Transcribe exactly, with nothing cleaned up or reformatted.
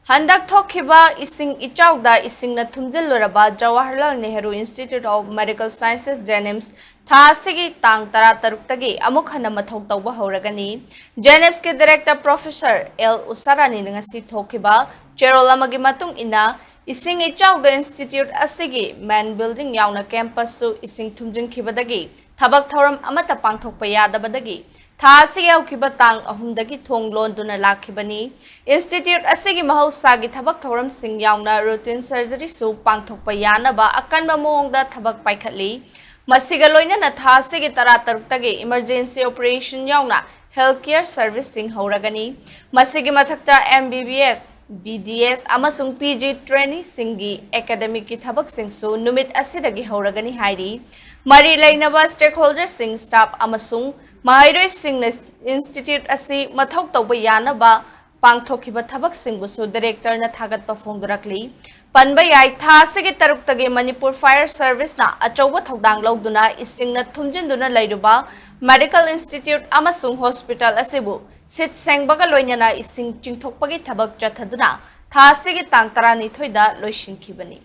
ꯍꯟꯗꯛ ꯊꯣꯛꯈꯤꯕ ꯏꯁꯤꯡ ꯏꯆꯥꯎꯗ ꯏꯁꯤꯡꯅ ꯊꯨꯝꯖꯤꯜꯂꯨꯔꯕ Jawaharlal Nehru Institute of Medical Sciences, JNIMS, ꯊꯥ ꯑꯁꯤꯒꯤ ꯇꯥꯡ ꯇꯔꯥꯇꯔꯨꯛꯇꯒꯤ ꯑꯃꯨꯛ ꯍꯟꯅ ꯃꯊꯧ ꯇꯧꯕ ꯍꯧꯔꯒꯅꯤ꯫ JNIMSꯀꯤ director professor L Usharaniꯅ ꯉꯁꯤ ꯊꯣꯛꯈꯤꯕ ꯆꯦꯔꯣꯜ ꯑꯃꯒꯤ ꯃꯇꯨꯡ ꯏꯟꯅ, ꯏꯁꯤꯡ ꯏꯆꯥꯎꯗ institute ꯑꯁꯤꯒꯤ main building ꯌꯥꯎꯅ campusꯁꯨ ꯏꯁꯤꯡ ꯊꯨꯝꯖꯤꯟꯈꯤꯕꯗꯒꯤ ꯊꯕꯛ ꯊꯧꯔꯝ ꯑꯃꯠꯇ ꯄꯥꯡꯊꯣꯛꯄ ꯌꯥꯗꯕꯗꯒꯤ ꯊꯥ ꯑꯁꯤꯒꯤ ꯍꯧꯈꯤꯕ ꯇꯥꯡ ꯑꯍꯨꯝꯗꯒꯤ ꯊꯣꯡ ꯂꯣꯟꯗꯨꯅ ꯂꯥꯛꯈꯤꯕꯅꯤ꯫ Institute ꯑꯁꯤꯒꯤ ꯃꯍꯧꯁꯥꯒꯤ ꯊꯕꯛ ꯊꯧꯔꯝꯁꯤꯡ ꯌꯥꯎꯅ routine surgeryꯁꯨ ꯄꯥꯡꯊꯣꯛꯄ ꯌꯥꯅꯕ ꯑꯀꯟꯕ ꯃꯑꯣꯡꯗ ꯊꯕꯛ ꯄꯥꯏꯈꯠꯂꯤ꯫ ꯃꯁꯤꯒ ꯂꯣꯏꯅꯅ ꯊꯥ ꯑꯁꯤꯒꯤ ꯇꯔꯥꯇꯔꯨꯛꯇꯒꯤ emergency operation ꯌꯥꯎꯅ health care serviceꯁꯤꯡ ꯍꯧꯔꯒꯅꯤ꯫ ꯃꯁꯤꯒꯤ ꯃꯊꯛꯇ MBBS, BDS ꯑꯃꯁꯨꯡ PG traineeꯁꯤꯡꯒꯤ academicꯀꯤ ꯊꯕꯛꯁꯤꯡꯁꯨ ꯅꯨꯃꯤꯠ ꯑꯁꯤꯗꯒꯤ ꯍꯧꯔꯒꯅꯤ ꯍꯥꯏꯔꯤ꯫ ꯃꯔꯤ ꯂꯩꯅꯕ stakeholderꯁꯤꯡ, staff ꯑꯃꯁꯨꯡ ꯃꯍꯩꯔꯣꯏꯁꯤꯡꯅ institute ꯑꯁꯤ ꯃꯊꯧ ꯇꯧꯕ ꯌꯥꯅꯕ ꯄꯥꯡꯊꯣꯛꯈꯤꯕ ꯊꯕꯛꯁꯤꯡꯕꯨꯁꯨ directorꯅ ꯊꯥꯒꯠꯄ ꯐꯣꯡꯗꯣꯔꯛꯂꯤ꯫ ꯄꯟꯕ ꯌꯥꯏ, ꯊꯥ ꯑꯁꯤꯒꯤ ꯇꯔꯨꯛꯇꯒꯤ Manipur Fire Serviceꯅ ꯑꯆꯧꯕ ꯊꯧꯗꯥꯡ ꯂꯧꯗꯨꯅ ꯏꯁꯤꯡꯅ ꯊꯨꯝꯖꯤꯟꯗꯨꯅ ꯂꯩꯔꯨꯕ medical institute ꯑꯃꯁꯨꯡ hospital ꯑꯁꯤꯕꯨ ꯁꯤꯠ ꯁꯦꯡꯕꯒ ꯂꯣꯏꯅꯅ ꯏꯁꯤꯡ ꯆꯤꯡꯊꯣꯛꯄꯒꯤ ꯊꯕꯛ ꯆꯠꯊꯗꯨꯅ ꯊꯥ ꯑꯁꯤꯒꯤ ꯇꯥꯡ ꯇꯔꯥꯅꯤꯊꯣꯏꯗ ꯂꯣꯏꯁꯤꯟꯈꯤꯕꯅꯤ꯫